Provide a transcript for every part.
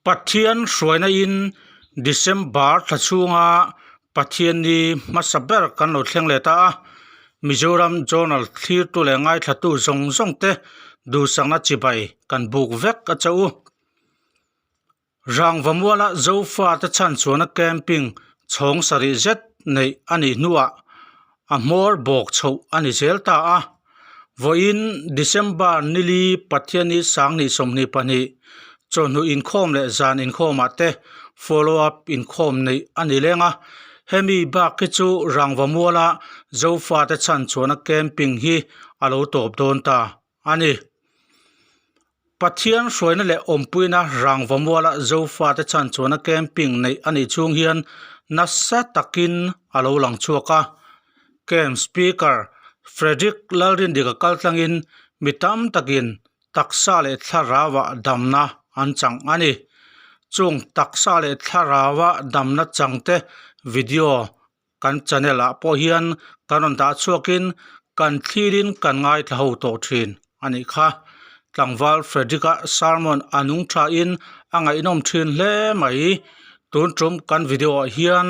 Pathian hruaina in December thla chhunga Pathianni hmasa ber kan lo thleng leh ta a, Mizoram Journal thlirtu leh ngaithlatu zawng zawng te duhsakna chibai kan buk vek a che u. Rangvamuala Zofate chhanchhuahna camping chhawng sarih zet neih a nih hnuah a hmawr bawk chhoh a ni zel ta a. Vawiin December nili Pathianni sanghnih 22 chawhnu inkhawm leh zan inkhawmah te follow up inkhawm neih a ni leng a. Hemi bak hi chu Rangvamuala Zofate chhanchhuahna camping hi a lo tawp dawn ta a ni. Pathian hruaina leh awmpuina Rangvamuala Zofate chhanchhuahna camping neih a nih chhung hian nasa takin a lo lang chhuak a. Camp Speaker Frederick Lalrindika kaltlangin mi tam takin taksa leh thlarauah damna an chang a ni. Chung taksa leh thlarauah damna changte video Kan channel ah pawh hian kan rawn dah chhuakin kan thlirin kan ngaithla ho tawh thin a nih kha. Tlangval Frederick-a sermon a nung thain a ngaihnawm thin hle mai. Tun tum kan video ah hian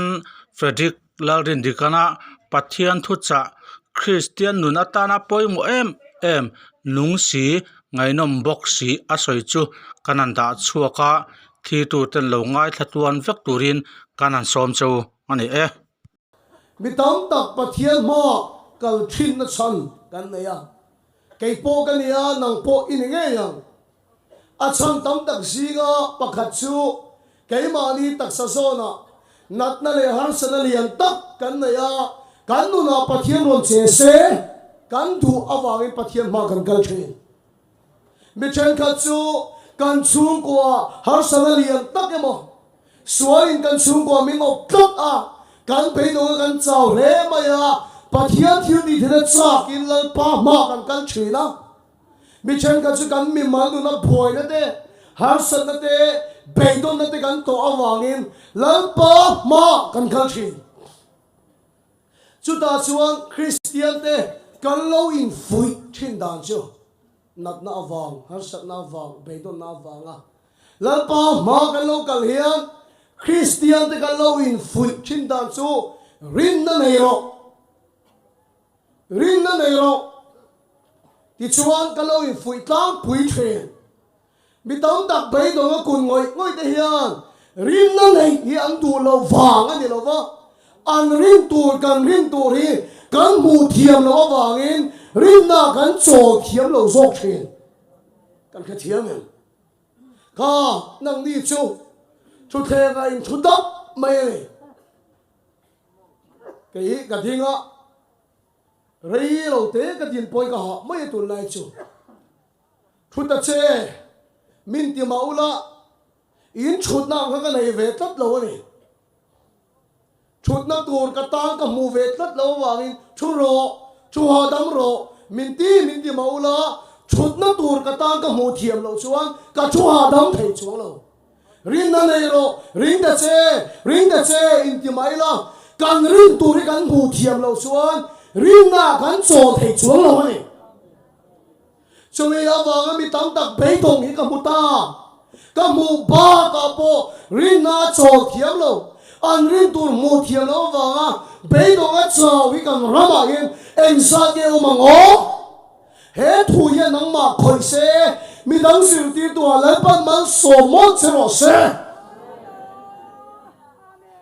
Frederick Lalrindikana Pathian thuchah Kristian nun atana pawimawh em em nung si ngaihnawm bawk si a sawi chu kan han dah chhuak a, thlitu ten lo ngaithla tluan vek turin kan han sawm che u. a ni e. Mi tam tak Pathian hmaah kal thinna chhan kan nei a, kei pawh ka ni a, nang pawh i ni ngei ang. A chhan tam tak zinga pakhat chu keimahni taksa zawnah natna leh harsatna lian tak kan nei a, kan nunah Pathian rawn che se kan duh avangin Pathian hmaah kan kal thin. Mi thenkhat chu kan chhungkua harsatna lian tak emaw, sualin kan chhungkua min awp tlat a, kan beidawng a kan chau hle mai a, Pathian thil tih theihna chakin Lalpa hma kan kal thin a. Mi thenkhat chu kan mimal nuna buaina te, harsatna te, beidawnna te kan tawh avangin Lalpa hma kan kal thin. Chutah chuan Kristiante kan lo infuih thin dan chu natna avang, harsatna avang, beidawnna avanga Lalpa hma kan lo kal hian Kristiante kan lo infuih thin dan chu rinna nei rawh, rinna nei rawh tichuan kan lo infuih tlangpui thin. Mi tam tak beidawng a kun ngawih ngawih te hian rinna neih hi an duh loh vang a ni lo va, an rin tur kan rin tur hi kan hmuh thiam loh avangin rinna kan chawl thiam lo zawk thin. Kan hrethiam em? Kha nangni chu thutthleng ah in thu dap mai a ni. Kei hi ka ding a, rei lo te ka din pawhin ka hah mai a tunlai chu. Thut a che, min ti mah ula, in thutna ang kha ka nei ve tlat lo a ni. Thutna tur ka tan ka hmuh ve tlat lo avangin thu rawh, thu hahdam rawh, min ti min ti mah ula, thutna tur ka tan ka hmuh thiam loh chuan ka thu hahdam thei chuang lo. Rinna nei rawh, ring ta che, ring ta che in ti mah ila, kan rin tur hi kan hmuh thiam loh chuan rinna kan chawl thei chuang lo a ni. Chumi avanga mi tam tak beidawng hi ka hmu ta. Ka hmuh bakah pawh rinna a chawl thiam lo. An rin tur hmuh thiam loh avanga beidawng a chau hi kan ramah hian engzat nge awm ang aw? He thu hian nangmah khawih se, midang zirtirtu ah Lalpan malsawm mawlh che rawh se.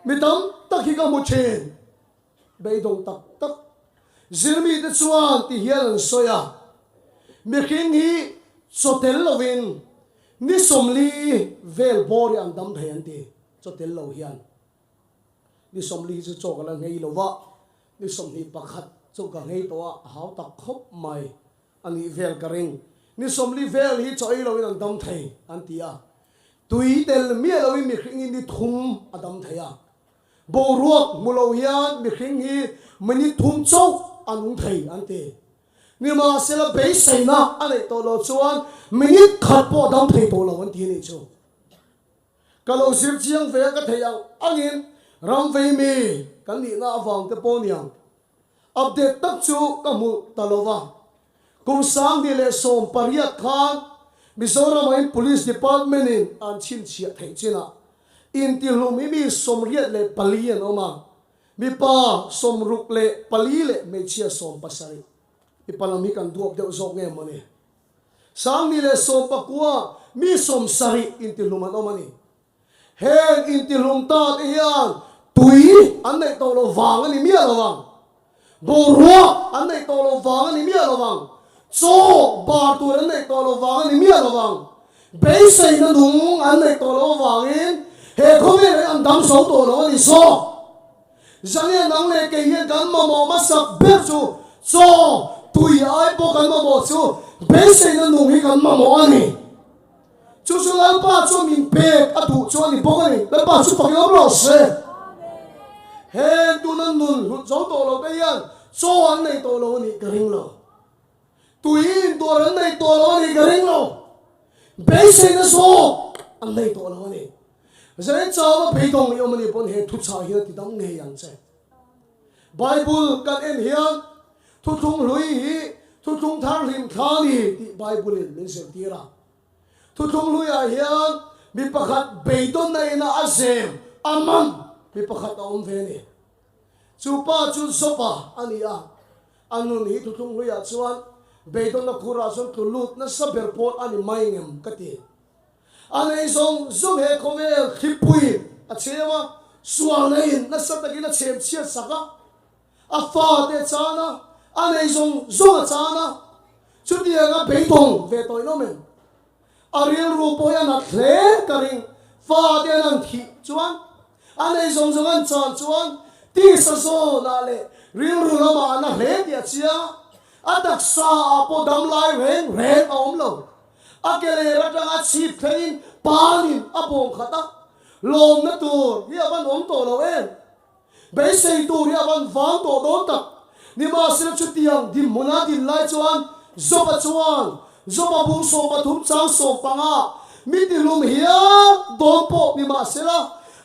Mi tam tak hi ka hmu thin. Beidawng tak tak zirmite chuan ti hian an sawi a, Mihring hi chaw tel lovin ni 40 vel bawr hi an dam thei an ti, chaw tel lo hian ni 40 hi chu chaw ka la nghei lo va, ni 21 chu ka nghei tawh a, a hau tak khawp mai a nih vel ka ring. Ni 40 vel hi chaw ei loin an dam thei an ti a, tui tel miah loin mihring hi ni thum a dam thei a, Boruak hmu lo hian mihring hi minute thum chauh a nung thei an ti. Nimahsela beiseina a neih tawh loh chuan minute khat pawh a dam thei tawh lo an ti a nih chu. Ka lo zir chiang ve a ka theih ang angin ram vei mi kan nihna avang te pawh niang update tak chu ka hmu ta lo va. Kum 2018 khan Mizoram ah Police Department in an chhinchhiah theih chinah intihlum hi mi 84 an awm a, mipa 64 leh hmeichhia 70. Mipa lam hi kan duap deuh zawk nge mawni? 1019 mi 70 intihlum an awm a ni. Heng intihlum ta te hian tui an neih tawh loh vang a ni miah lo vang. Boruak an neih tawh loh vang a ni miah lo vang. Chaw bar tur an neih tawh loh vang a ni miah lo vang. Beiseina nung an neih tawh loh avangin he khawvel hi an dam zo tawh lo a ni zawk. Zania nang leh kei hian kan mamawh hmasak ber chu chaw, tui ai pawh kan mamawh chu beiseina nung hi kan mamawh a ni. Chu chu Lalpa chuan min pek a duh chu a ni bawk a ni. Lalpa chu fak lawm rawh se. Heng tuna nun hlut zo tawh lo te hian chaw an nei tawh lo a nih ka ring lo. Tui intuar an nei tawh lo a nih ka ring lo. Beiseina zawk an nei tawh lo a ni. Zai chau a beidawng i awm a nih pawn he thuchah hian a ti dam ngei ang che. Bible kan en hian Thuthlung hlui hi thuthlung thar hlim thla a ni tih Bible in min zirtir a. Thuthlung hluiah hian mi pakhat beidawnna ina a zem a man mi pakhat a awm ve a ni. Chu pa chu Joba a ni a, a nun hi thuthlung hluiah chuan beidawnna khurah chuan tlu lut nasa ber pawl a ni mai ngem ka ti. A nei zawng zawng he khawvel thlipui a chhem a, sualna in nasa takin a chhem chhiat sak a. A fate a chan a, a nei zawng zawng a chan a, chutiang a beidawng ve tawh in awm em? A rilru pawh hi a nat hle ka ring, fate an han thih chuan, a nei zawng zawng an chan chuan tisa zawnah leh rilru lamah a na hle tih a chiang a, a taksa ah pawh dam lai reng reng a awm lo. A ke ler atanga chhip thlengin panin a bawm khat a, lawmna tur hi a van awm tawh lo em? Beisei tur hi a van vang tawh dawn tak. Nimahsela chutiang dinhmuna din lai chuan Joba chuan Joba bung 13 chang 15 mi tihlum hial dawn pawh nimahsela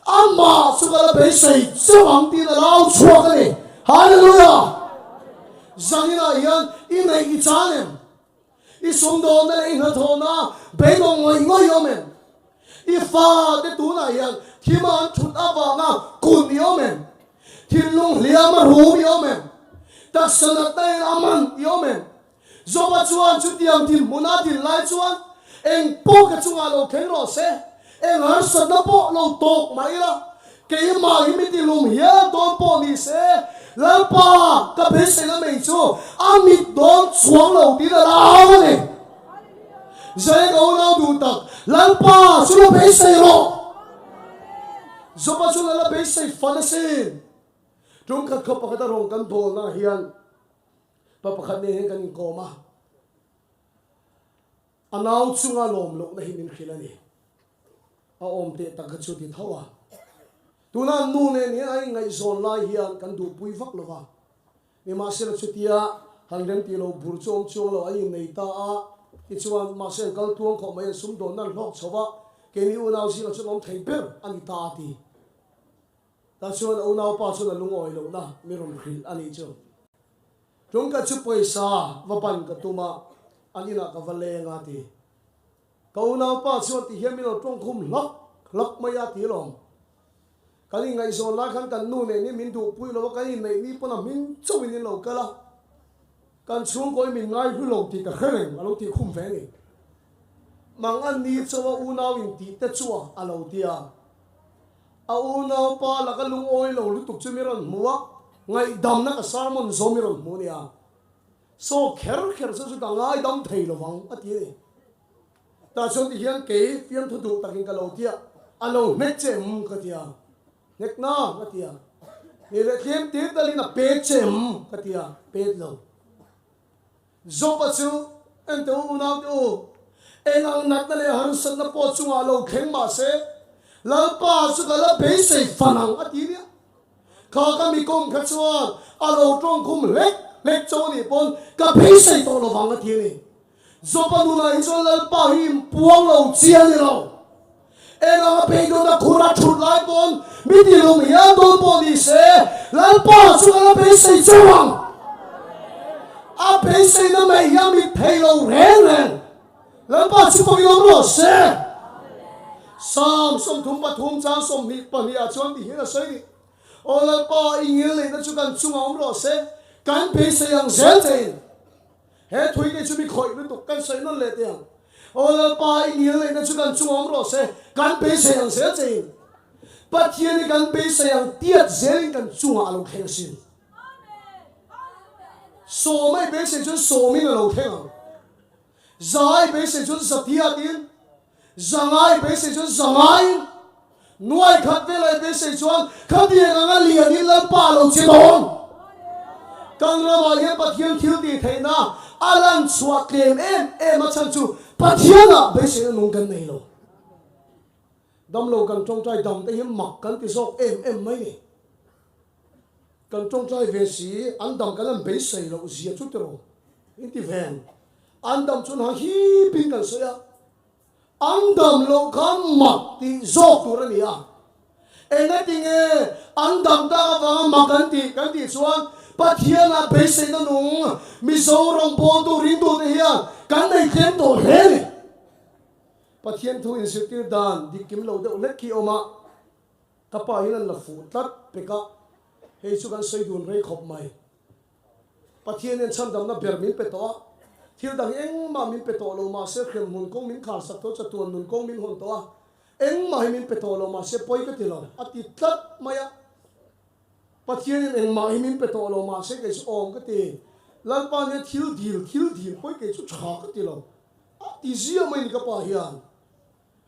amah chu ka la beisei chauh ang tiin a lau chhuak a ni. Hallelujah! Zaninah hian i neih i chan em? I sumdawnna leh i hnathawhna beidawng ngawih ngawih awm em? I fate tunah hian thima an thut avanga kun i awm em? Thinlung hliam a rum i awm em? Taksa natna in a man i awm em? Joba chuan chutiang dinhmun a din lai chuan eng pawh ka chungah lo thleng rawh se, eng harsatna pawh lo tawk mah ila, Keimah hi mi tilum hial dawn pawh ni se, Lalpa ka beiseina mai chu a mit dawn chuang lo tiin a lau a ni. Zai ka unau duh tak, Lalpa chu la beisei rawh. Joba chu la la beisei fan asin. Tum khat khaw pakhat a rawn kan bawlna hian pa pakhat nen hian kan inkawm a. A nau chunga lawm lohna hi min hrilh a ni. A awm teh tak kha chu ti tho a. Tuna an nu nen hian an inngaihzawn lai hian kan duhpui vak lo va. Nimahsela chutia han rem tih lo bur chu awm chuang lo an innei ta a, tichuan mahse an kal tluang khawp mai an sumdawnna an hlawk chho va, keini unau zingah chuan awm thei ber a ni ta a ti. Tah chuan a unaupa chuan a lungawi lohna mi rawn hrilh a nih chu. Tlungkhat chu pawisa va ban ka tum a, an inah ka va leng a ti. Ka unaupa chuan ti hian min lo tawngkhum hlak hlak mai a ti alawm. Kan inngaihzawn lai khan kan nu nen hi min duhpui lo a, kan inneih ni pawn a hming chauhin in lo kal a, kan chhungkaw hi min ngai hlu lo tih ka hre reng a lo tih khum ve a ni. Mang an ni chauh a unau in tih te chu a a lo ti a. A unaupa laka lungawi lo lutuk chu mi rawn hmu a, ngaihdamna ka sermon zawm i rawn hmu a nia. Saw kher kher chu chu ka ngaidam thei lo vang a ti a ni. Tah chuan ti hian kei fiamthu duh takin ka lo tia, a lo hnek che em ka tia, hnek na ka tia, ni leh tlem tir talin a pet che em ka tia, pet lo. Job-a chu ente u unaute u, eng ang natna leh harsatna pawh chungah lo thleng mah se, Lalpa chu ka la beisei fan ang a ti nia. Kha ka mi kawm kha chuan a lo tawng khum hlek hlek chauh a nih pawn ka beisei tawh lovang a ti a ni. Joba nunah hi chuan Lalpa hi inpuang lo chi a ni lo. Eng anga beidawn a khur a thut lai pawn mi tilum hial dawn pawh ni se Lalpa chu ka la beisei chauh ang. A beiseina mai hi a mit thei lo reng reng. Lalpa chu fak i awm rawh se. Psalm 33 chang 22 ah chuan ti hian a sawi ni. Aw Lalpa, i ngil neihna chu kan chungah awm rawh se, kan beisei ang zel chein. He thui kei chu mi khawih lutuk kan sawi nawn leh teh ang. Aw Lalpa, i ngil neihna chu kan chungah awm rawh se, kan beisei ang zel chein. Pathian hi kan beisei ang tiat zelin kan chungah a lo thleng asin. Sawma i beisei chuan sawmin a lo thleng ang. Za i beisei chuan za tiatin, zanga i beisei chuan zangaiin, nuai khat vela i beisei chuan khatiang anga lianin Lalpa a lo che dawn. Kan ramah hian Pathian thil tih theihna a lan chhuah tlem em em a chhan chu Pathianah beiseina nung kan nei lo. Damlo kan tawngtai dam te hi mak kan ti zawk em em mai ni. Kan tawngtai ve si, an dam kan han beisei loh zia chu tiraw in ti veng. An dam chuan ha hipin kan sawi a, an dam loh khan mak tih zawk tur a ni a. Engatinge an dam tak avanga mak an tih kan tih chuan Pathianah beiseina nung Mizo rawngbawltu ringtute hian kan nei tlem tawh hle a ni. Pathian thu inzirtir dan dik kim lo deuh hlek khi a awm a. Ka pa hian an la fuh tlat pek a, hei chu kan sawi dun rei khawp mai. Pathian hian chhandamna ber min pe tawh a, thil dang engmah min pe tawh lo mahse hremhmun kawng min khar sak tawh, chatuan nun kawng min hawn tawh a, engmah hi min pe tawh lo mahse pawi ka ti lo, a ti tlat mai a. Pathian hian engmah hi min pe tawh lo mahse kei chu awm ka ti. Lalpa hian thil dil, thil dil pawi kei chu tha ka ti lo, a ti ziah mai ni ka pa hian.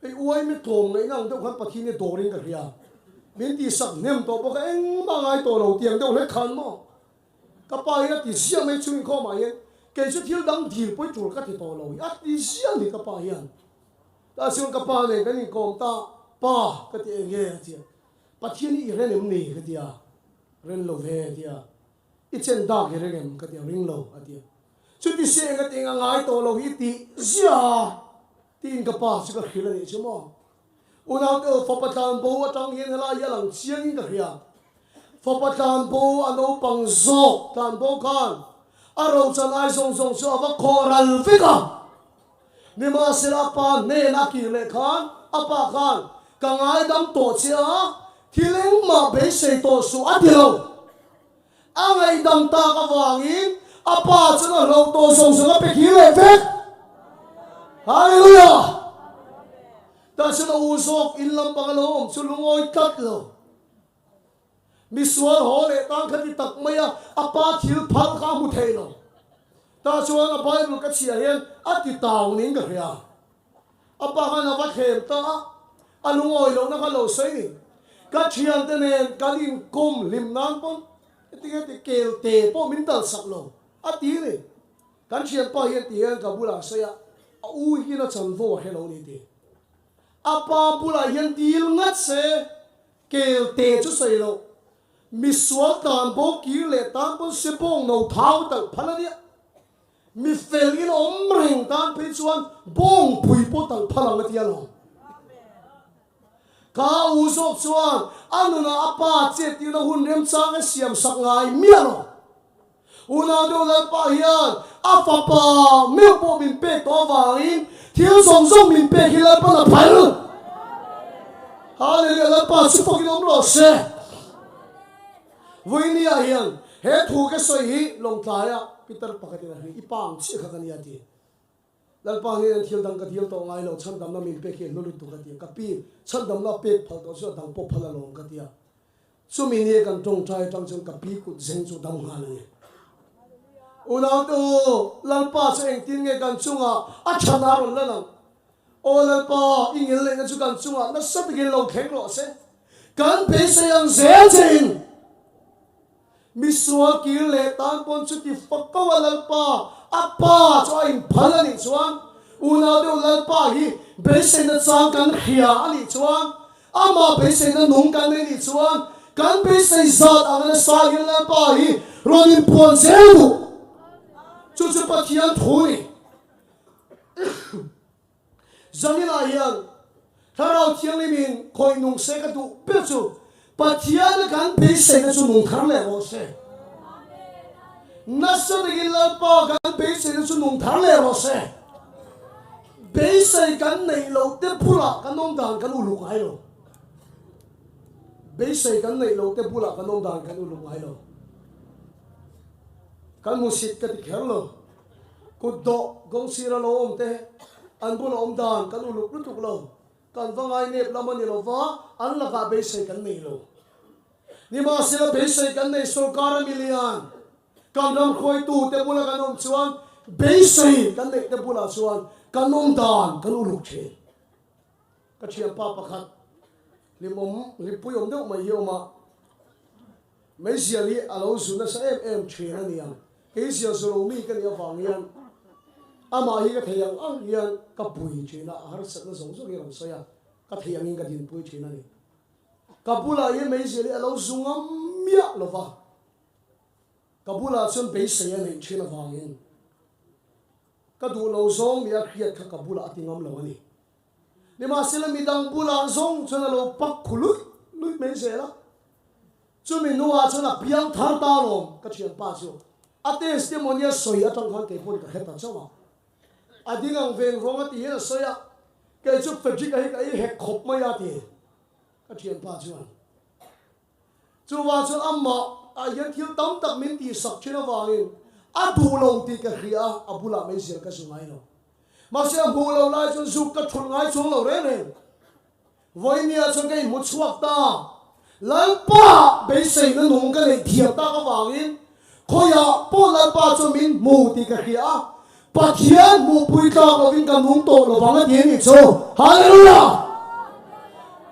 Hei uai mi tlawm ngaihna ang deuh khan Pathian hi dawrin ka hria. Min tihsak hnem tawh bawk a, engmah ngai tawh lo tiang deuh hlek khan maw? Ka pa hian a ti ziah mai chhung inkhawmah hian kei chu thil dang dil pawi tul ka ti tawh lo hi a ti ziah ni ka pa hian. Tah chuan ka pa nen kan inkawm ta, Pa ka ti eng nge a ti a, Pathian hi i ren em ni ka ti a, Ren lo ve a ti a, I chen dak i ring em ka ti a, Ring lo a ti a. Chuti si eng a ti eng a ngai tawh lo hi i tih ziah a. Tiin ka pa chu ka hrilh a nih chu maw. Unaute aw fapa tlan bo atang hian helai hi a lang chiangin ka hria. Fapa tlan bo a naupang zawk tlan bo khan a rochan ai zawng zawng chu a va khawh ral vek a. Nimahsela a pa hnena a kir leh khan a pa khan ka ngaidam tawh che a, thil engmah beisei tawh suh a ti lo. A ngaihdam tak avangin a pa chuan a hlauh tawh zawng zawng a pe kir leh vek. Hallelujah! Tah chuan a u zawk in lampang a lo awm chu lungawi tlat lo. Misual haw leh tan kha ti tak mai a, a pa thil phal kha a hmu thei lo. Tah chuan a Bible ka chhiah hian a ti tau niin ka hria. A pa khan a va thlem ta a, a lungawi lohna kha lo sawi ni. Ka thiante nen kan inkawm hlim nan pawn heti heti kel te pawh min dal sak lo, a ti ni. Kan thianpa hian ti hian ka bulah a sawi a, a u hian a chanvo a hre lo ni ti. A pa bulah hian dil ngat se, kel te chu sawi loh. Misual tlan bo kir leh tan pawn se bawng no thau talh phal a nia. Mi fel in awm reng tan phei chuan bawngpui pawh talh phal ang a ti alawm. Ka u zawk chuan a nunah a pa chettirna hun remchang a siam sak ngai miah lo. Unau deuh Lalpa hian a fapa meuh pawh min pek tawh avangin thil zawng zawng min pek hi Lalpa'n a phal. Hallelujah Lalpa chu fakin awm rawh se. Vawinia hian he thu ka sawi hi Lawngtlaia Peter pakhatin a hrilh, I pa ang chiah kha ka nia ti. Lalpa hnenah thil dang ka dil tawh ngai lo, chhandamna min pek hi a hlu lutuk a ti a. Ka pi, chhandamna a pek phal tawh chu a dang pawh phal alawm ka ti a. Chumi nia kan tawngtai atang chuan ka pi kut zeng chu dam nghal a ni. Unaute u, Lalpa chu engtin nge kan chungah a chhan a rawn lan ang? Aw Lalpa, i ngilneihna chu kan chungah nasa takin lo thleng rawh se. Kan beisei ang zel chein misual kir leh tan pawn chuti fak ko a Lalpa, a pa chu a inphal a nih chuan, unau deuh Lalpa hi beiseina chang kan hria a nih chuan, amah beiseina nung kan nei nih chuan, kan beisei zat ang nasa hian Lalpa hi rawn inpuan zel duh. Chu chu Pathian thu a ni. Zaninah hian Thlarau Thianghlimin khawih nung se ka duh ber chu Pathiana kan beiseina chu nung thar leh rawh se. Nasa takin Lalpa kan beiseina chu nung thar leh rawh se. Beisei kan neih loh te bulah kan awm dan kan uluk ngai lo. Beisei kan neih loh te bulah kan awm dan kan uluk ngai lo. Kan hmusit ka ti kher lo. Kut dawh kawngsir a lo awm te an bula awm dan kan uluk lutuk lo. Kan va ngai nep lam a ni lo va, an lakah beisei kan nei lo. Nimahsela beisei kan nei sorkar a milian. Kan ram hruaitu te bula kan awm chuan beisei kan neih te bulah chuan kan awm dan kan uluk thin. Ka thianpa pakhat hlimawm hlimpui awm deuh mai hi a awm a, meizial hi a lo zu nasa em em thin a ni ang. Kei zial zu lo mi ka nih avang hian amah hi ka thei ang ang hian ka pui thin a, a harsatna zawng zawng hi a rawn sawi a, ka thei angin ka dinpui thin a ni. Ka bulah hian meizial hi a lo zu ngam miah lo va. Ka bulah chuan beisei a neih thin avangin ka duh lo zawng nia hriat kha ka bulah a ti ngam lo a ni. Nimahsela midang bulah zawng chuan a lo pak khu luih luih mai zel a. Chumi hnuah chuan a piang thar ta alawm ka thianpa chu. A testimony a sawi atang khan kei pawn ka hre ta chauh a. A ding ang veng vawng a ti hian a sawi a, kei chu Frederick-a hi ka ei hek khawp mai a ti ka thianpa chuan. Chuvang chuan amah ah hian thil tam tak min tihsak thin avangin a duh lo tih ka hria a, a bulah meizial ka zu ngai lo. Mahse a hmuh loh lai chuan zuk ka thulh ngai chuang lo reng reng. Vawinia chuan ka inhmu chhuak ta. Lalpa beiseina nung ka neih thiam tak avangin khawiah pawh Lalpa chuan min hmu tih ka hria a, Pathian hmuhpui tlak lovin ka nung tawh lovang a ti a nih chu. Hallelujah!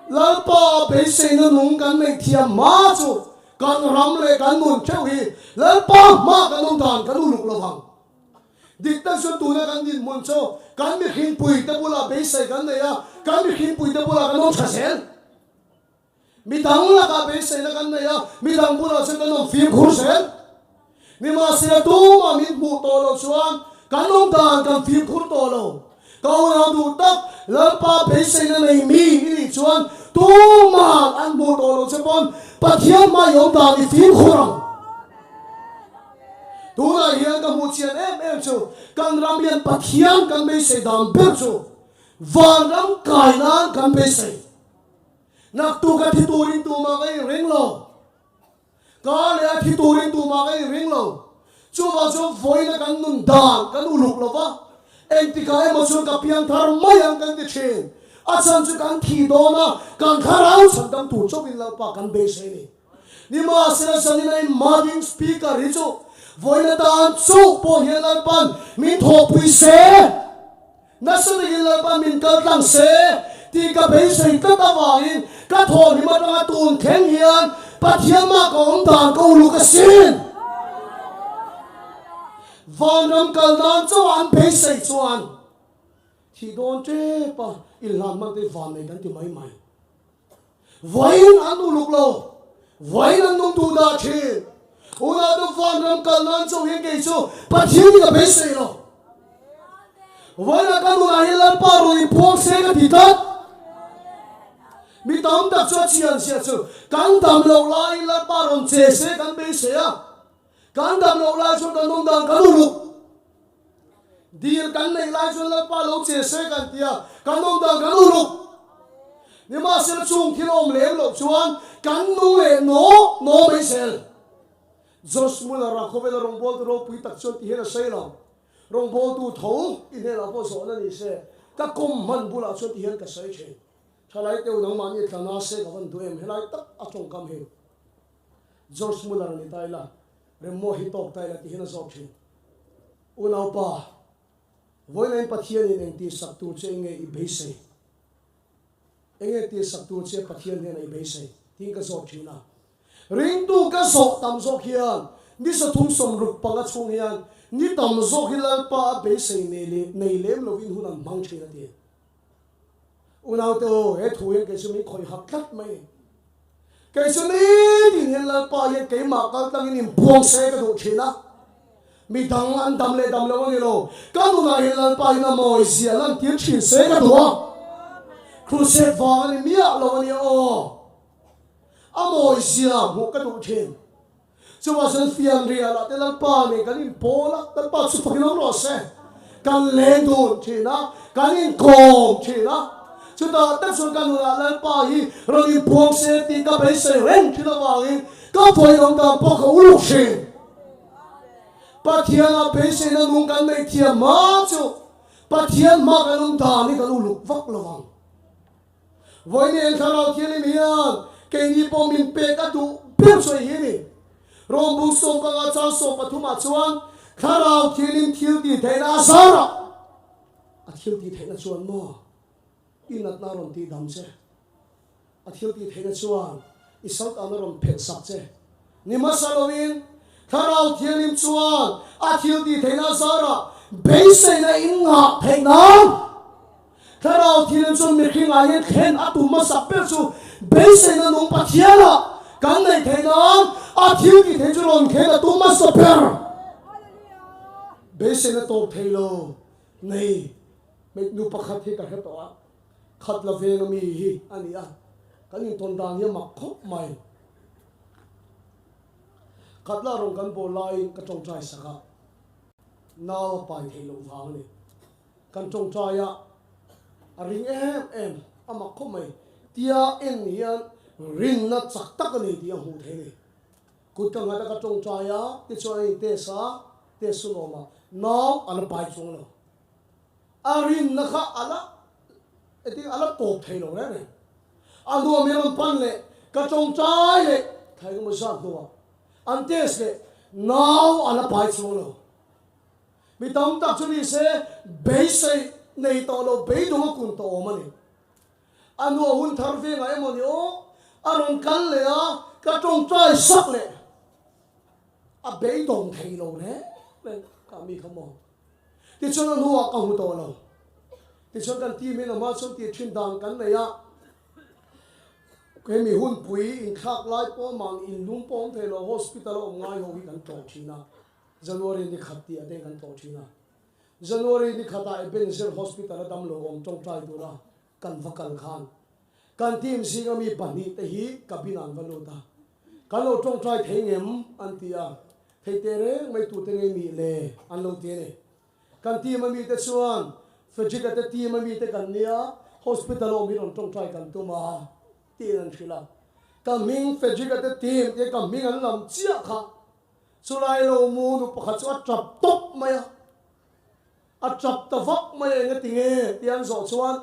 Lalpa beiseina nung kan neih thiam hma chu kan ram leh kan nun theuh hi Lalpa hma kan awm dan kan uluk lovang. Dik tak chuan tuna kan dinhmun chu kan mihringpui te bulah beisei kan nei a, kan mihringpui te bulah kan awm tha zel. Midang lakah beiseina kan nei a, midang bulah chuan kan awm fimkhur zel. Nimahsela tumah min hmuh tawh loh chuan kan awm dan kan fimkhur tawh lo. Ka unau duh tak, Lalpa beiseina nei mi i nih chuan tumah an hmuh tawh loh che pawn Pathian hma i awm dan i fimkhur ang. Tunah hian ka hmuh chian em em chu kan ram hian Pathian kan beisei dan ber chu vanram kai nan kan beisei. Naktuk a thi turin tumah ka inring lo. Ka leh a thi turin tumah ka inring lo. Chuvang chuan vawiina kan nun dan kan uluk lo va, engtikah emaw chuan ka piang thar mai ang kan ti thin. A chhan chu kan thi dawn a, kan thlarau chhan dam tur chauhin Lalpa kan beisei a ni. Nimahsela zanin a inmading speaker hi chu vawiina tan chauh pawh hian Lalpa'n min thawhpui se. Nasa takin Lalpa min kal tlang se tih ka beisei tlat avangin ka thawhhlim atanga tun thleng hian Pathian mah ka awm dan ka uluk asin. Vanram kal nan chauh an beisei chuan thih dawn tep a inhlan hman te van nei kan ti mai mai. Vawiin an uluk lo, vawiin an nung duh dah thin. Unau te vanram kal nan chauh hian kei chu Pathian hi ka beisei lo. Vawiinah ka nunah hian Lalpa rawn inphuang se ka ti tlat. Mi tam tak chu a chian zia chu kan dam loh laiin Lalpa rawn che se kan beisei a. Kan dam loh lai chuan kan awm dan kan uluk. Dil kan neih lai chuan Lalpa lo che se kan ti a, kan awm dan kan uluk. Nimahsela chung thil awm lem loh chuan kan nung leh naw naw mai zel. George Muller-a khawvela rawngbawltu ropui tak chuan ti hian a sawi lo. Rawngbawltu tho i hnenah pawh zawhna ni se, ka kawm hman bulah chuan ti hian ka sawi thin. Thalai teu nangmahni tlana se ka van duh em helai tak a tawngkam hi. George Muller a ni ta ila, Remmaw hi tawk ta ila ti hian a zawk thin. Unaupa, vawilain Pathianin eng tihsak tur che nge i beisei? Enge tihsak tur che Pathian hnenah i beisei? Tiin ka zawt thin a. Ringtu ka zawh tam zawk hian ni 365 chhung hian ni tam zawk hi Lalpa a beisei nei lem lovin hun an hmang thin a ti. Unaute aw, he thu hian kei chu min khawih hak tlat mai. Kei chu nitin hian Lalpa hian keimah kal tlangin inbuang se ka duh thin a. Mi dang an dam leh dam lo a ni lo. Ka nunah hian Lalpa hian a mawi zia lantir thin se ka duh a. Crusade vang a ni miah lo a nia aw. A mawi zia hmuh ka duh thin. Chuvah chuan fianrialah te Lalpa nen kan inpawl a, Lalpa chu fakin awm rawh se. Kan leng dun thin a, kan inkawm thin a. Chutah tak chuan ka nunah Lalpa hi rawn inpuang se tih ka beisei reng thin avangin ka vawi awm dan pawh ka uluk thin. Pathianah beiseina nung kan neih thiam hma chu Pathian hma kan awm dan hi kan uluk vak lo ang. Vawiin Thlarau Thianghlim hian keini pawh min pek a duh ber chu hei hi a ni. Rawmbung 15 chang 13 ah chuan Thlarau Thianghlim thil tih theihna a zar a, a thil tih theihna chuan maw i natna a rawn tih dam che, a thil tih theihna chuan i saltana rawn phelh sak che ni hmasa loin Thlarau Thianghlim chuan a thil tih theihna a zar a, beiseina in ngah theih nan. Thlarau Thianghlim chuan mihringah hian thlen a tum hmasak ber chu beiseina nung Pathianah kan neih theih nan a thil tih theih chu rawn thlen a tum hmasa ber. Beiseina tawp thei lo nei hmeihnu pakhat hi ka hre tawh a, khat la veng ami hi a ni a, kan intawn dan hi a mak khawp mai. Khat la rawn kan bawl laiin ka tawngtai sak a, nau a pai theih loh vang a ni. Kan tawngtai a, a ring em em, a mak khawp mai. Tia en hian rinna chak tak a ni tih a hmuh theih a ni. Kut ka nghat a ka tawngtai a, tichuan a intest a, test hun awm a, nau a la pai chuang lo. A rinna kha a la engtin a la tawp thei lo reng reng. A hnuah min rawn pan leh, ka tawngtai leh, thlai ka maw zat hnuah an test leh, nau a la pai chuang lo. Mi tam tak chu ni se beisei nei tawh lo beidawng a kun tawh awm a ni. A nuah hun thar vengah emaw ni aw, a rawn kal leh a, ka tawngtai sak leh. A beidawng thei lo reng reng ka mi kha maw. Tichuan a hnuah ka hmu tawh lo. Tichuan kan team in a hma chuan tih thin dan kan nei a, hemi hunpui inthlak lai pawh mahni inlum pawh awm thei lo hospital a awm ngai ho hi kan tlawh thin a. January ni khat tih a teng kan tlawh thin a. January ni khatah Ebenezer Hospital a damlo awm tawngtai tura kan va kal khan kan team zinga mi pahnihte hi cabin ah an va lut a. Kan lo tawngtai thei ngem an ti a, thei teh reng mai tute ngei nih le an lo ti a ni. Kan team a mite chuan Frederick-a te team a mite kan nia, hospital a awm hi rawn tawngtai kan tum a tiin an hrilh a. Ka hming Frederick-a te team tia ka hming an lam chiah kha Chulai lo mu nu pakhat chu a tap tawp mai a, a tap ta vak mai a, engati nge tih an zawh chuan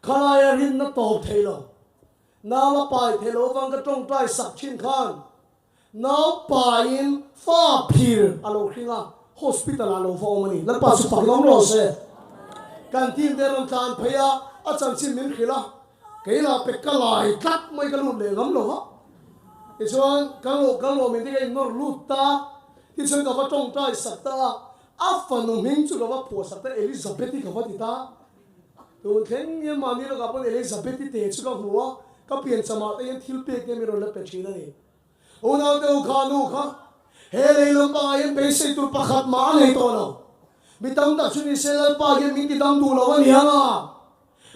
khalai a rinna tawp thei lo, nau a pai thei lo avang ka tawngtai sak thin khan nau paiin fa phir a lo hring a, hospital ah lo va awm a ni. Lalpa chu fak in awm rawh se. Kan team te rawn tlan phei a, a chanchin min hrilh a, Kei lah pek ka lai tlat mai ka lut leh ngam lo va. Tichuan ka lo ka lawm in te ka innawr lut ta. Tichuan ka va tawngtai sak ta a, a fanu hming chu ka va phuah sak ta Elizabeth-i ka va ti ta. Tun thleng hian mahni lakah pawn Elizabeth-i te chu ka hmu a, ka pianchamah te hian thil pek te min rawn la pe thin a ni. Unaute u kha nu kha he lei lampangah hian beisei tur pakhat mah a nei tawh lo. Mi tam tak chu ni se Lalpa hian min ti dam duh lo a ni ang a.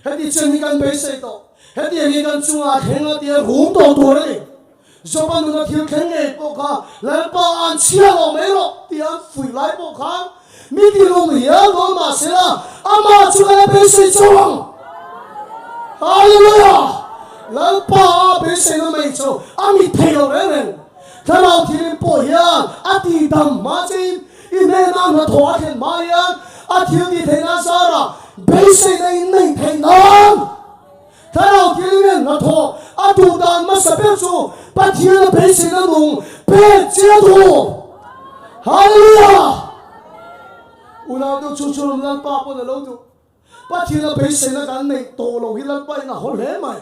Heti chen hi kan beisei tawh. Hetiang hi kan chungah a thleng a tia rum tawh tur a ni. Joba nuna thil thleng ngei pawh kha Lalpa an chhia lo mai rawh tia an fuih lai pawh khan mi ti lum hial dawn mah sela amah chu ka la beisei chauh ang. Hallelujah! Lalpa a beiseina mai chu a mit thei lo reng reng. Thlarau thilim pawh hian a ti dam hma chein i hnena hnathawh a thlen hma hian a thil ti theihna zarah beiseina in neih theih nan Thlarau thilim hian hnathawh a duh dan hmasa ber chu Pathian a beiseina nung pek che a duh. Hallelujah! Unau deuh chu chu Lalpa pawn a lo duh. Pathian a beiseina kan neih tawh lo hi Lalpa in a haw hle mai.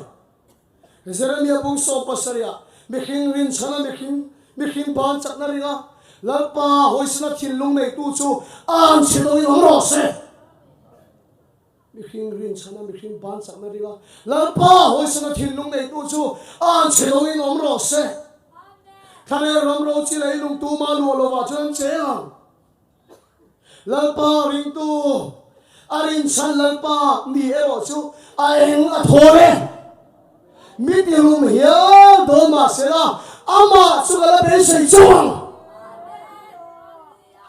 Jeremia bung 70 ah mihring rinchhana mihring mihring ban chakna ringa Lalpa hawisana thinlung neitu chu an chhe lo in awm rawh se. Mihring rinchhana mihring ban chakna ringa Lalpa hawisana thinlung neitu chu an chhe lo in awm rawh se. Thlarel ram ro chi leilung tuma luah lovah chuan an cheng ang. Lalpa ringtu, a rinchhan Lalpa ni erawh chu a eng a thawl e. Mi tilum hial dawn mah sela, amah chu ka la beisei chauh ang.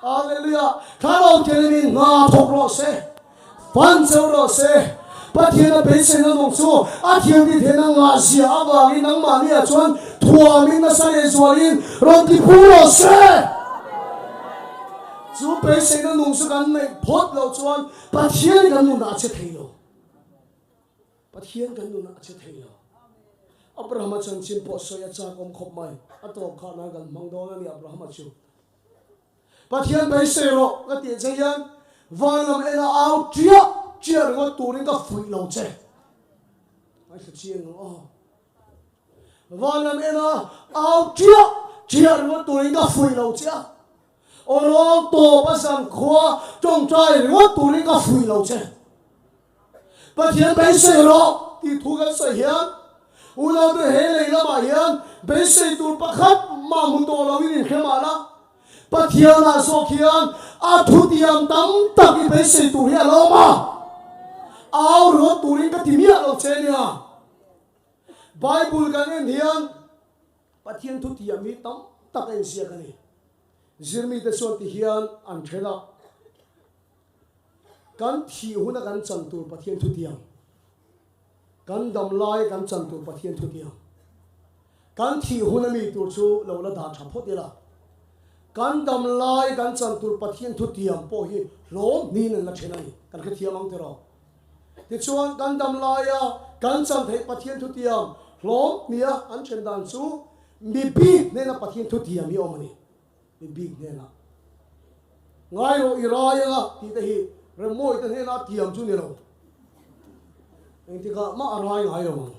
Hallelujah! Thlarau Thianghlimin hna thawk rawh se, fan cheu rawh se. Pathian a beiseina nung chu a thianti theihna ngahzia avangin nangmahniah chuan thuamin nasa leh zualin rawn ti phung rawh se. Chu beiseina nung chu kan neih phawt loh chuan Pathian kan nunah a che thei lo. Pathian kan nunah a che thei lo. Abrahama chanchin pawh sawi a chak awm khawp mai. A tawp khah nan kan hmang dawn a ni Abrahama chu. Pathian beisei rawh ka tih che hian van lam ena au ṭiah ṭiah ringawt turin ka fuih lo che. Ngaithla chiang ang aw. Van lam ena au ṭiah ṭiah ringawt turin ka fuih lo che a. Aw rawng tawp a zankhua ṭawngṭai ringawt turin ka fuih lo che. Pathian beisei rawh tih thu kan sawi hian unaute he lei lamah hian beisei tur pakhat mah hmu tawh loin inhre mah la, Pathianah zawk hian a thutiam tam tak i beisei tur hi a lo awm a, au rawt turin ka ti miah lo che nia. Bible kan en hian Pathian thutiam hi tam tak a inziak a ni. Zirmite chuan ti hian an then a. Kan thih huna kan chan tur Pathian thutiam, kan dam laia kan chan tur Pathian thutiam, kan thih huna mi tur chu lo la dah tha phawt ila, kan dam laia kan chan tur Pathian thutiam pawh hi hlawm hniin an la then a ni. Kan hrethiam ang tiraw? Tichuan, kan dam laia kan chan theih Pathian thutiam hlawm hnia an then dan chu mi bik hnena Pathian thutiam hi a awm a ni. Mi bik hnenah ngai rawh i rai anga tih te hi Remmawii te hnena tiam chu ni lo. Engtikah mah a rai ngai lo ang.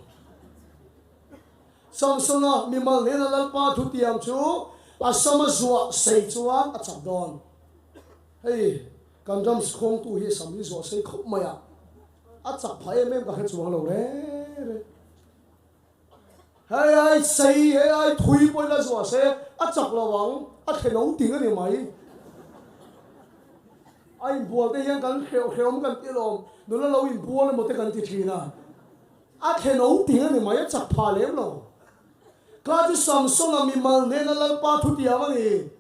Samsona mimal hnena Lalpa thu tiam chu a sama zuah sei chuan a chak dawn. Hei kan ram khawngtu hi sam hi zuah sei khawp mai a, a chak phah em em ka hre chuang lo reng reng. Hei ai sei, hei ai thui pawhin a zuah se, a chak lo ang, a thlen lo ting a ni mai. A inbual te hian kan hreuh hreuh kan ti lawm, nula lo inbual emaw te kan ti thin a. A thlen lo ting a ni mai, a chak phah lem lo. Kha chu Samsona mimal hnena Lalpa thutiam a ni.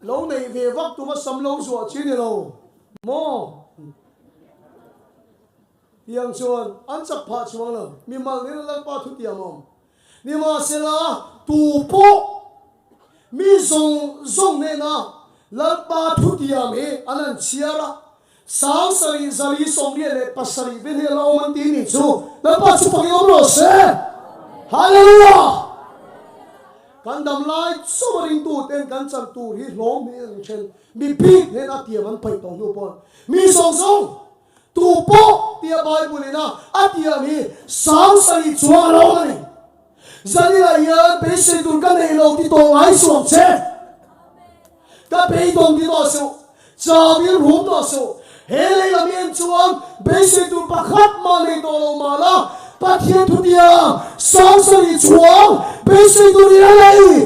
Lo neih ve vak tuma sam lo zuah chi ni lo maw? Tiang chuan an chak phah chuang lo. Mimal nen a Lalpa thutiam awm. Nimahsela, tu pawh mi zawng zawng hnena Lalpa thutiam hi an han chhiar a, 70 137 vel hi a la awm an ti nih chu. Lalpa chu fakin awm rawh se! Hallelujah! Kan dam lai chauh a ringtu ten kan chan tur hi hlawm hi an then. Mi bik hnena tiam an paih tawh hnu pawn mi zawng zawng Tu pawh tia Bible in a a tiam hi 70 chuang a lo awm a ni. Zanina hian beisei tur ka nei lo ti tawh ngai suh ang che. Ka beidawng ti tawh suh, chawin rum tawh suh. He lei lam en chuan beisei tur pakhat mah nei tawh lo mah la, Pathian thutiang 70 chuang beisei tur i la nei.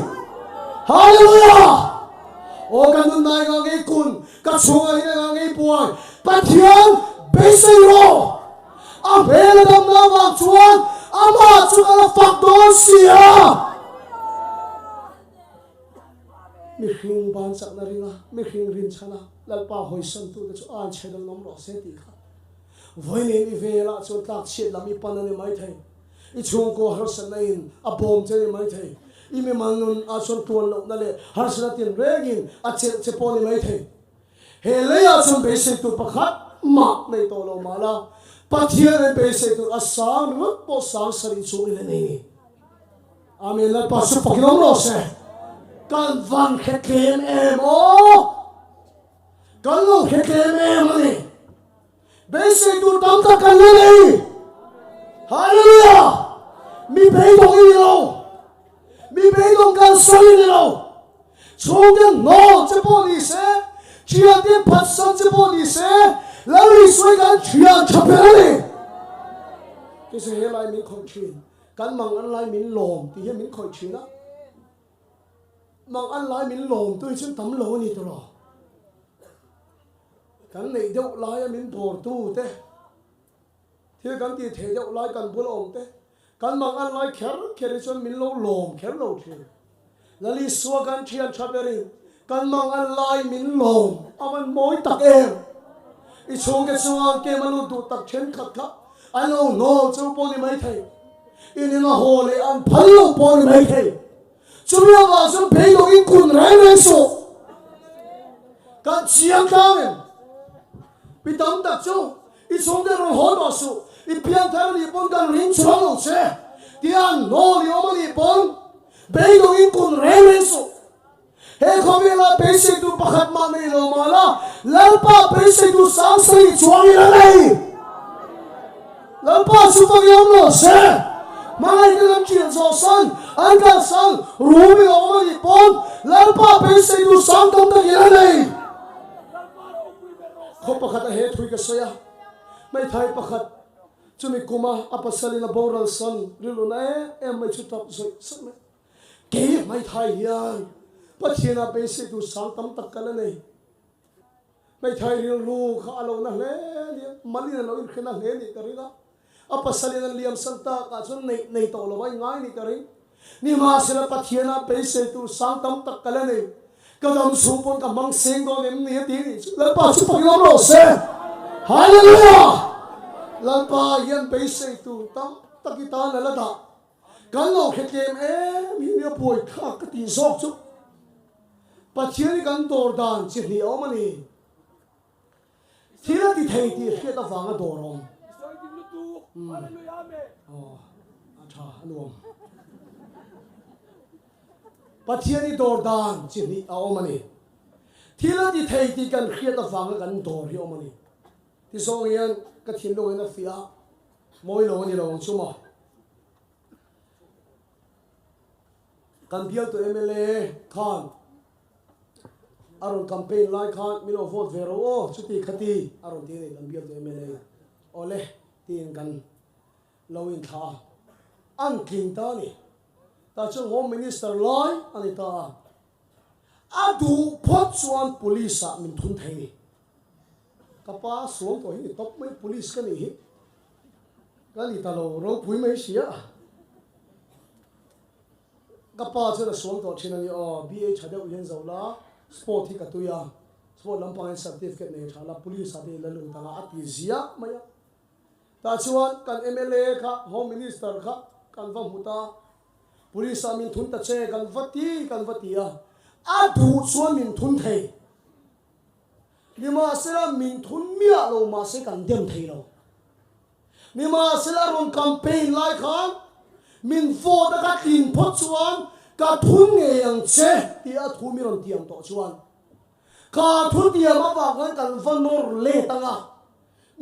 Hallelujah! Aw ka nun nai nga ngei kun Ka chhungah hian engah ngei buai Pathian beisei rawh. A hmel a damna avang chuan amah chu ka la fak dawn si a. Mihring ban chakna ringa mihring rinchhana Lalpa hawisantute chu an chhe dang awm rawh se tih kha vawiin i velah chuan tlakchhiat lam i pan a ni maithei. I chhungkaw harsatna in a bawm che ni maithei. I mimal nun ah chuan tuan lohna leh harsatna tin rengin a chelh che pawh ni maithei. He leiah chuan beisei tur pakhat mah nei tawh lo mah la, Pathian an beisei tur a sang ringawt pawh 70 chung in a nei ni. Amen Lalpa chu fakin awm rawh se. Kan van hre tlem em aw! Kan lo hre tlem em a ni. Beisei tur tam tak kan la nei. Hallelujah! Mi beidawng i ni lo. Mi beidawng kan sawi i ni lo. Chhungte hnawl che pawh ni se, thiante phatsan che pawh ni se, Lal Isua hi kan thian tha ber a ni. Kei he lai min khawih thin, kan mang an lai min lawm tih hian min khawih thin a. Mang an lai min lawm tu hi chuan tam lo a ni tawh. Kan neih deuh laia min bawrtu te, thil kan tih theih deuh lai kan bula awm te, kan mang an lai kher kher hi chuan min lo lawm kher lo thin. Lalisua kan thian tha berin. Kan mang an lai min lawm a van mawi tak em! I chhungte chuan kem a lut duh tak thenkhat kha an lo hnawl chu pawh ni maithei. In in a haw leh an phal lo pawh ni maithei. Chumi avang chuan beidawng in kun reng reng suh. Kan chiang tlang em? Pi tam tak chu i chhungte rawn haw tawh suh, i piangthar a nih pawn kan ring chuang lo che tia an hnawl i awm a nih pawn beidawng in kun reng reng suh. He khawvela beiseitu pakhat mah nei lo mah la, Lalpa beiseitu sang sarih chuang in a nei. Lalpa chu fak i awm lo se, hmangaihna kan ṭian zawh san, an kalsan rum i lo awm a nih pawn, Lalpa beiseitu sang tam takin a nei. Khaw pakhat a he thui ka sawi a, hmeithai pakhat chumi kuma a pasalin a boral san rilru na em em mai chu tap zawih zawih mai. Kei hmeithai hian Pathianah beiseitu sang tam tak ka la nei. Hmeithai rilru kha a lo na hle nia, malin a lo inhre na hle nih ka ring a. A pasalin an liam san takah chuan neih nei tawh lo a ingai nih ka ring. Nimahsela Pathianah beiseitu sang tam tak ka la nei. Ka dam chhung pawn ka hmang seng dawn em ni a ti nih chu. Lalpa chu pakin awm rawh se. Hallelujah! Lalpa hian beiseitu tam tak i tan a la dah. Kan lo hre tlem em hi nia buai thlak ka tih zawk chu Pathian hi kan dawr dan chi hnih a awm a ni. Thil a ti thei tih hriat avanga dawr a awm. Aw, a tha, a nuam. Pathian hi dawr dan chi hnih a awm a ni. Thil a ti thei tih kan hriat avanga kan dawr hi a awm a ni. Tizawng hian ka thinlungin a fiah a, mawi lo a ni lo ang chu maw? Kan bialtu mla khan a rawn campaign lai khan min lo vote ve ro aw chuti khati a rawn ti a ni kan bialtu mla in. Awle tiin kan lo inthlah a, an tling ta a ni. Tah chuan Home Minister lai a ni ta a, a duh phawt chuan police ah min thun thei a ni. Ka pa suang tawh hi ni tawp mai police ka nih hi ka ni ta lo ropui mai sia ka pa chuan a suang tawh thin a ni aw BA tha deuh hian zo la sport hi ka tui a sport lampang hian certificate nei tha la police ah te in la lut ang a a ti ziah mai a tah chuan kan MLA kha home minister kha kan va hmu ta police ah min thun ta che kan va ti kan va ti a a duh chuan min thun thei. Nimahsela min thun miah lo mahse kan dem thei lo. Nimahsela rawn campaign lai khan min vote a ka tlin phawt chuan ka thun ngei ang che tih a thu mi rawn tiam tawh chuan kha thu tiam avang khan kan va nawr let ang a,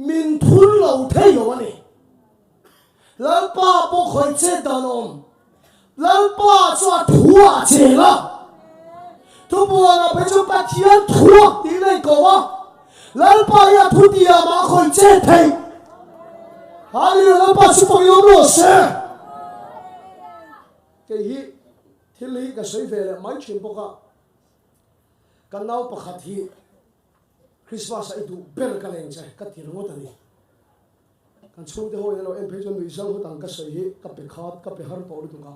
min thun lo thei lo a ni. Lalpa pawh khawih chet dan a awm. Lalpa chu a thu ah a cheng a. Thubuan ah phei chuan Pathian thuak tiin a inko a. Lalpa hi a thu tiam ah a khawih chet theih. Hallelujah Lalpa chu fak in awm rawh se. Kei hi thil hi ka sawi ve leh mai thin bawk a. Ka nau pakhat hi Christmas ah i duh ber ka leng che ka ti ringawt a ni. Kan chhungte ho in a lo en phei chuan nuih zang hut ang ka sawi hi ka pe khat ka pe har tawh lutuk a.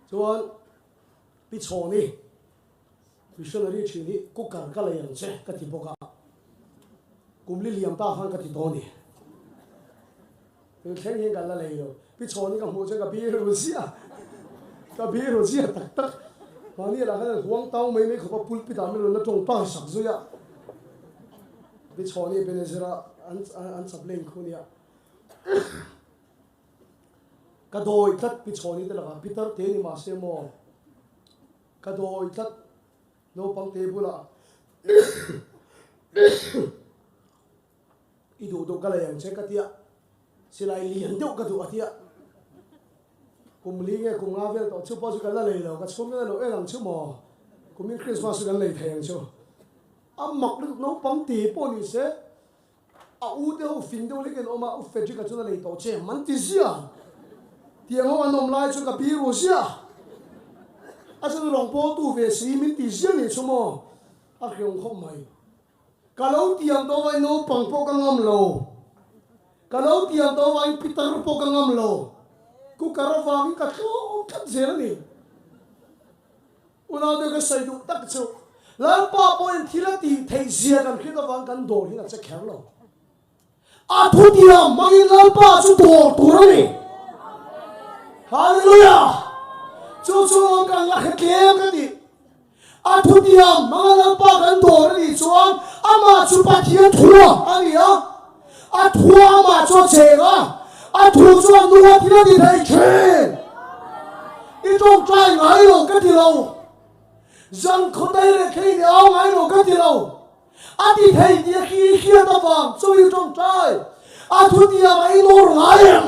Chuan Pi Chhawni missionary thin hi cooker ka lei ang che ka ti bawk a. Kum li liam ta khan ka ti tawh a ni. Tun thleng hian kan la lei lo. Pi Chhawni ka hmuh chuan ka biru ziah. Ka biru ziah tak tak. Mahni lah khan an huang tau mai mai khawp a pulpit ah min rawn la tawng pa sak zui a. Pi Chhawni Ebenezer-a an an chaplain khu nia. Ka dawi tlat Pi Chhawni te lakah Peter te ni mahse maw ka dawi tlat naupang te bulah I duh duh ka lei ang che ka tia, silai lian deuh ka duh a tia. Kum li nge kum nga vel tawh chu pawh chu kan la lei lo, ka chhung hian a lo en ang chu maw? Kumin Christmas chu kan lei thei ang chu. A mak lutuk naupang ti pawh ni se, a u te ho fing deuh hlek in awm a, u Frederick-a chuan a lei tawh che man ti zia. Tiang ho an awm lai chu ka biru zia. A chuan rawng pawltu ve si min ti zia nih chu maw? A hreawm khawp mai. Ka lo tiam tawh vain naupang pawh ka ngam lo. Ka lo tiam tawh vain pitar pawh ka ngam lo. Cooker avangin ka tlawm tlat zel a ni. Unaute ka sawi duh tak chu Lalpa pawhin thil a tih theih zia kan hriat avang kan dawr hian a che kher lo. A thutiam hmangin Lalpa chu dawr tur a ni. Hallelujah! Chu chu awm kan la hre tlem ka ti. A thutiam hmanga Lalpa kan dawr a nih chuan amah chu Pathian thua a ni a. A thua amah chu a cheng a, a thu chuan nung a thil a ti thei thin. I tawngtai ngai lo ka ti lo. Zan khawdai leh thei ni au ngai lo ka ti lo. A ti thei tih a khi hriat avang chu i tawngtai. A thutiam a i nawr ngai em?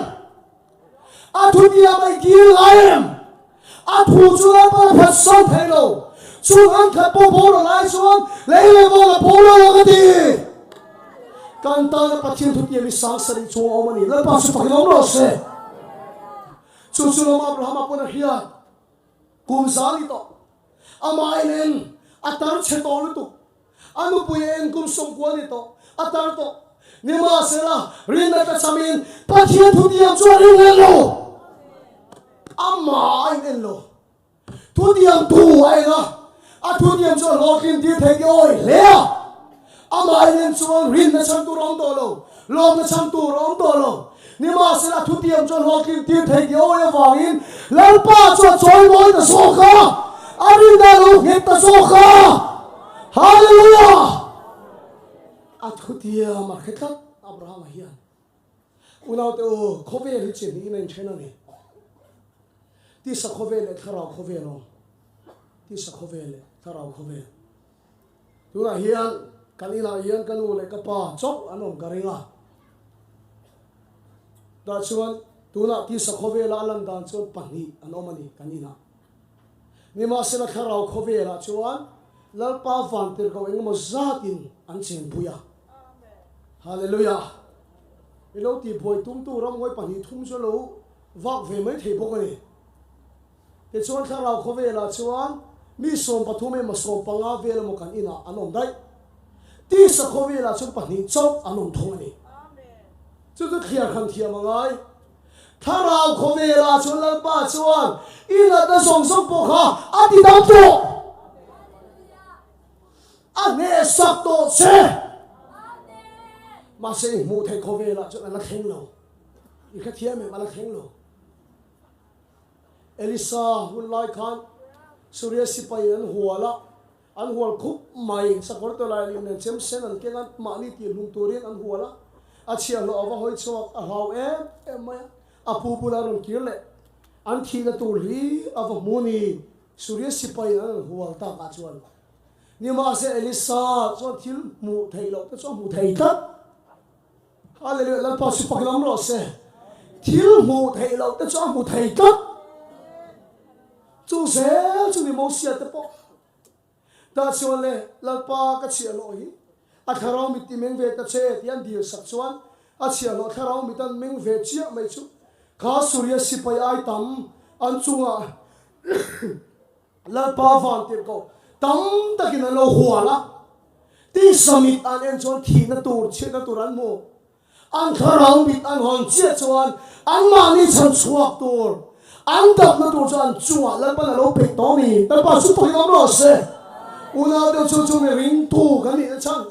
A thutiam a i kir ngai em? A thu chu Lalpan a phatsan thei lo. Chung an khat pawh boral ai chuan lei leh vawn a boral lo ka ti. Kan tana Pathian thutiam hi sang sarih chung a awm a ni. Lalpa chu fakin awm rawh se. Chu chu lawm Abrahama pawn a hriat. Kum za ni tawh. Amah en en a tar chhe tawh lutuk. A nupui en kum sawmkua ni tawh. A tar tawh. Nimahsela, rinna tla chamin Pathian thutiam chu a ring en lo. Amah a in en lo. Thutiam tu a en a, a thutiam chu a hlawhtlin tir thei tih a awih hle a. Amah in en chuan rinna chhan tur a awm tawh lo, lawmna chhan tur a awm tawh lo. Nimahsela thutiam chuan hlawhtlin tir thei tih awi avangin Lalpa chu a chawi mawi ta zawk a, a rinna a lo nghet ta zawk a. Hallelujah! A thutiam a hre tlat Abrahama hian. Unaute u, khawvel hi chi hnihin a inthen a ni. Tisa khawvel leh thlarau khawvel awm. Tisa khawvel leh thlarau khawvel. Tunah hian kan inah hian ka nu leh ka pa chauh an awm ka ring a. Tah chuan tunah tisa khawvela a lan dan chuan pahnih an awm a ni kan inah. Nimahsela thlarau khawvelah chuan Lalpa vantirhkoh engemaw zatin an chenpui a. Hallelujah! I lo tihbuai tumtu ramngawi pahnih thum chu lo vak ve mai thei bawk a ni. Tichuan thlarau khawvelah chuan mi 13 emaw 15 vel emaw kan inah an awm daih. Tisa khawvelah chuan pahnih chauh an awm thung a ni. Chu chu thliar khan thiam a ngai. Thlarau khawvelah chuan Lalpa chuan i natna zawng zawng pawh kha a ti dam tawh. A hnehsak tawh che. Mahse i hmuh theih khawvelah chuan a la thleng lo. I hrethiam em? A la thleng lo. Elisa hun lai khan Suria sipai an hual a, an hual khup mai. Sakawr tawlai leh nen chem sen an keng a, mahni tih hlum turin an hual a. A chhiahhlawh a va hawi chhuak, a hlau em em mai a, a pu bula rawn kir leh an thihna tur hi a va hmu ni. Suria sipai an rawn hual takah chuan nimahse Elisa chuan thil hmuh theih loh te chu a hmu thei tlat. Hallelujah, Lalpa chu fak lam rawh se. Thil hmuh theih loh te chu a hmu thei tlat. Chu zel chu ni Mosia te pawh. Tah chuan le, Lalpa ka chhiahhlawh hi a thlarau mit ti meng ve ta che tih an dil sak chuan a chhiahhlawh thlarau mit an meng ve chiah mai chu kha Suria sipai ai tam an chungah Lalpa vantirhkoh tam takin an lo hual a, tisa mit an en chuan thihna tur, chhiatna tur an hmu. An thlarau mit an hawn chiah chuan anmahni chhan chhuak tur, an damna tur chu an chungah Lalpan a lo peih tawh a ni. Lalpa chu pawhin awm rawh se. Unau deuh chu chu mi ringtu kan nihna chhan.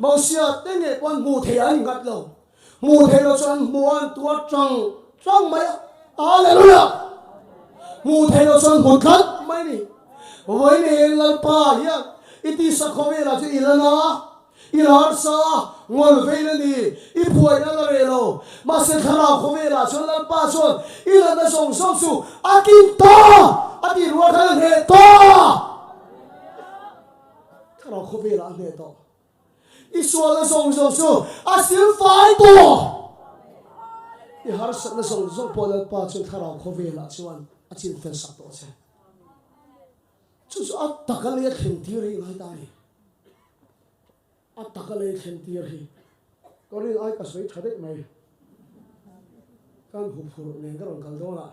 Mosia te ngei pawh an hmuh theih an inghat lo. Hmuh theih loh chuan hmuh an tuar tang tang mai a. Hallelujah! Hmuh theih loh chuan hmu tlat mai ni. Vawiin Lalpa hian i tisa khawvelah chu i la na, i la harsa, ngawl vein a ni, i phuaina la reh lo. Mahse thlarau khawvelah chuan Lalpa chuan i natna zawng zawng chu a kin ta, a tih rual khan a hneh ta. Thlarau khawvelah a hneh tawh. I sualna zawng zawng chu a silfai tawh. I harsatna zawng zawng pawh Lalpa chuan thlarau khawvelah chuan a chinfel sak tawh che. Chu chu a taka lei a thlen tir hi ngai ta a ni. A taka lei thlen tir hi ka rin ai ka sawi tha daih mai. Kan huphurh nen ka rawn kal dawn a.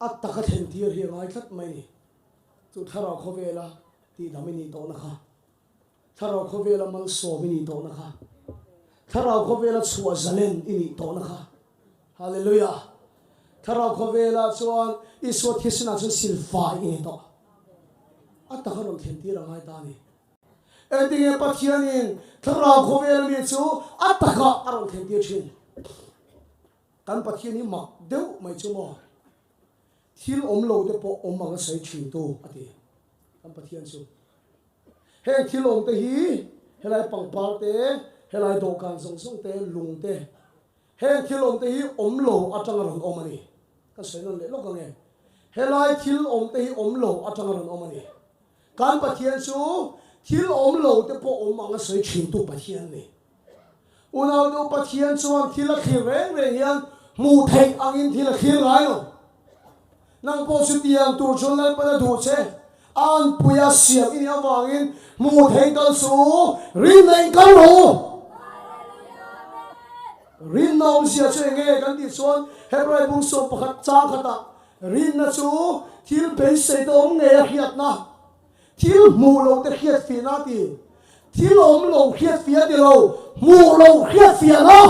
A taka thlen tir hi a ngai tlat mai ni. Chu thlarau khawvela tihdam i nih tawhna kha, thlarau khawvela malsawm i nih tawhna kha, thlarau khawvela chhuah zalen i nih tawhna kha. Hallelujah! Thlarau khawvelah chuan Isua thisenah chuan silfai i ni tawh. A taka rawn thlen tir a ngai ta a ni. Engtinge Pathianin thlarau khawvel mi chu a taka a rawn thlen tir thin? Kan Pathian hi mak deuh mai chu maw? Thil awm lo te pawh awm ang a sawi thin tu a ti kan Pathian chu. Heng thil awm te hi helai pangpar te, helai dawhkan zawng zawng te, lung te, heng thil awm te hi awm lo atanga rawn awm a ni. Ka sawi nawn leh lawk ang e. Helai thil awm te hi awm lo atanga rawn awm a ni. Kan Pathian chu thil awm lo te pawh awm ang a sawi thin tu Pathian a ni. Unaunu Pathian chuan thil a thlir reng reng hian hmuh theih angin thil a thlir ngai lo. Nang pawh chutiang tur chuan Lalpan a duh che. A anpui a siam i nih avangin hmuh theih kal suh, rinna in kal rawh u. Rinna awmzia chu eng nge kan tih chuan Hebrai bung 11 chang khatah rinna chu thil beisei te awm ngei a hriatna, Thil hmuh loh te hriat fiahna a ti. Thil awm lo hriat fiah a ti lo, hmuh loh hriat fiahna.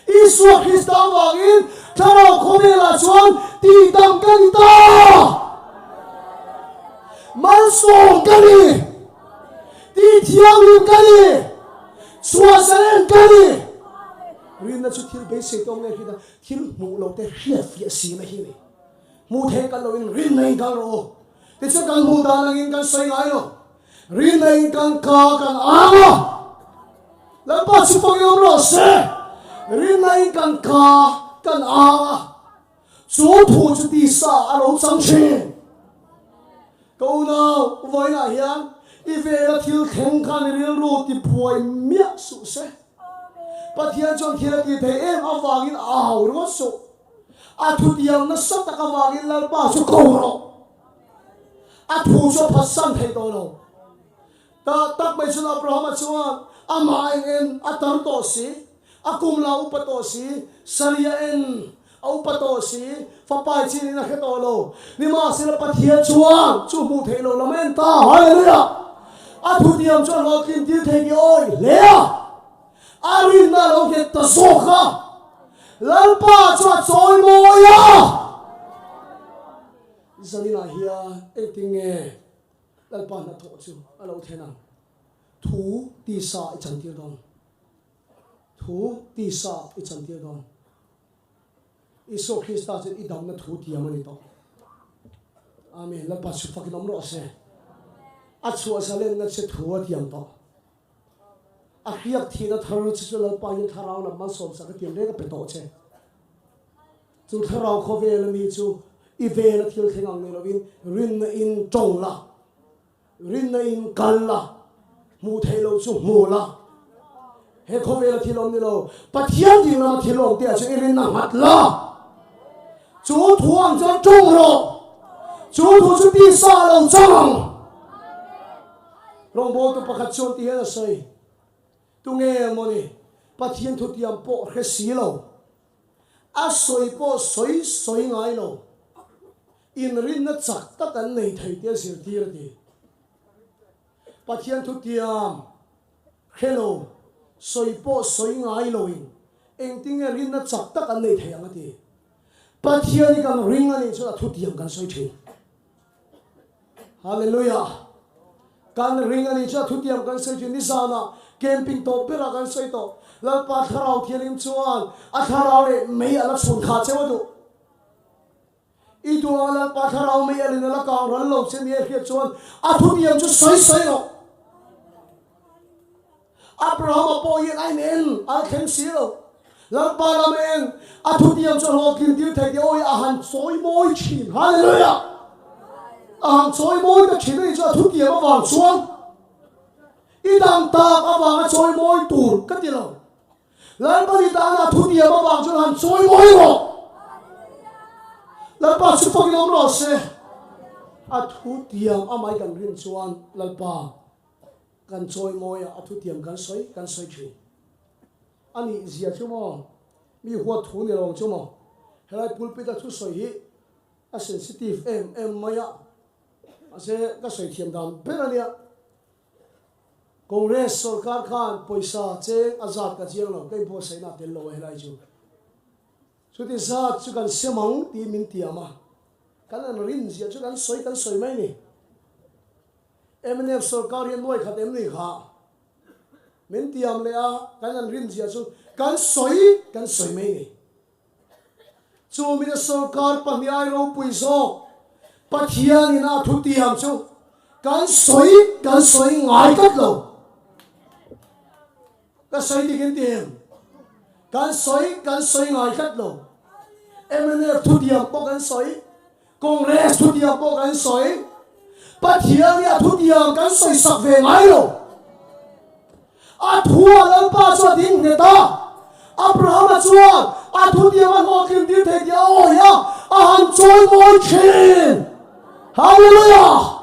Isua Krista avangin Thlarau khawvelah chuan tihdam ka ni ta. Malsawm ka ni. Tihthianghlim ka ni. Chhuahzalen ka ni. Rinna chu thil beisei te awm nge hriat a, thil hmuh loh te hriat fiah sina hi a ni. Hmuh theih kan loin rinna in kal rawh u. Tichuan kan hmuh dan angin kan sawi ngai lo. Rinna in kan ka kan ang a. Lalpa chu fak i awm rawh se. Rinna in kan ka kan ang a. Chu thu chu tisa a lo chang thin. Ka unau, vawiinah hian i vela thil thleng khan i rilru tibuai miah suh se. Pathian chuan thil a tih theih em avangin a au ringawt suh. A thutiang nasa tak avangin Lalpa chu ko rawh. A thu chu a phatsan thei tawh lo. Tah tak mai chuan Abrahama chuan amah eng en a tar tawh si, a kum la upa tawh si, Saria en a upa tawh si, fapai chin in a hre tawh lo. Nimahsela Pathian chuan chu hmuh theih lo lam a en ta. Hallelujah! A thutiang chu a hlawhtlin tir thei tih a awih hle a. A rinna a lo nghet ta zawk a, Lalpa chu a chawi mawi a. Zaninah hian engtin nge Lalpa hnathawh chu a lo thlen ang? Thu tisa i chantir dawn. Thu tisa i chantir dawn. Isua Krista chuan i damna thu tiam a ni tawh. Amen. Lalpa chu fakin awm rawh se. A chhuah zalenna che thu a tiam tawh. A hriak thihna thar che chu Lalpa hian thlarau lam malsawmsak a tiam reng a pe tawh che. Chu thlarau khawvel ami chu i vel a thil thleng ang nei lovin rinna in tawng la, rinna in kal la, hmuh theih loh chu hmu la. He khawvel a thil awm ni lo, Pathian ding lama thil awm te ah chuan i rinna nghat la. Chu thu ang chuan tawng rawh. Chu thu chu tisa a lo chang ang. Rawngbawltu pakhat chuan ti hian a sawi, Tunge mawni Pathian thutiam pawh hre si lo, a sawi pawh sawi sawi ngai lo, inrinna chak tak an nei thei tia zirtir a ti. Pathian thutiam hre lo, sawi pawh sawi ngai loin engtinge rinna chak tak an nei thei ang a ti. Pathian hi kan ring a nih chuan a thutiam kan sawi thin. Hallelujah! Kan ring a nih chuan thutiam kan sawi thin. Nizanah camping tawp berah kan sawi tawh. Lalpa Thlarau Thianghlim chuan a thlarau leh mei a la chhun kha cheu a duh. I duh anga Lalpa Thlarau mei alin a la kang ral lo che nia hriat chuan a thutiam chu sawi sawi rawh. Abrahama pawh hian a in en a la thleng si lo. Lalpa lam a en, a thutiam chu a hlawhtlin tir thei tih awi a han chawi mawi thin. Hallelujah! A han chawi mawi ta thin a nih chu a thutiam avang chuan i dang tak avanga chawi mawi tur ka ti lo. Lalpa ni tana a thutiam avang chuan han chawi mawi rawh. Lalpa chu fakin awm rawh se. A thutiam amah i kan rin chuan Lalpa Kan chawi mawi a, a thutiam kan sawi kan sawi thin. A nih zia chu maw, mi huat thu ni lo ang chu maw. Helai pulpit a thusawi hi a sensitive em em mai a, mahse ka sawi thiam dan ber a nia. Congress sorkar khan pawisa cheng a zat ka chiang lo, ka inbuatsaihna a tel lo a helai chu. Chuti zat chu kan sem ang tih min tiam a, kan an rin ziah chu kan sawi kan sawi mai a ni. Mnf sorkar hian nuai khat em ni kha? Min tiam leh a, kan an rin ziah chu kan sawi kan sawi mai a ni. Chu mina sorkar pahnih ai ropui zawk Pathianin a thutiam chu kan sawi kan sawi ngai tlat lo. Ka sawi dik in ti em? Kan sawi kan sawi ngai tlat lo. Mnf thutiam pawh kan sawi, Congress thutiam pawh kan sawi, Pathian hi a thutiam kan sawi sak ve ngai lo. A thu a Lalpa chu a ding nghet a, Abrahama chuan a thutiam a hlawhtling tir thei tih a awi a, a han chawi mawi thin. Hallelujah!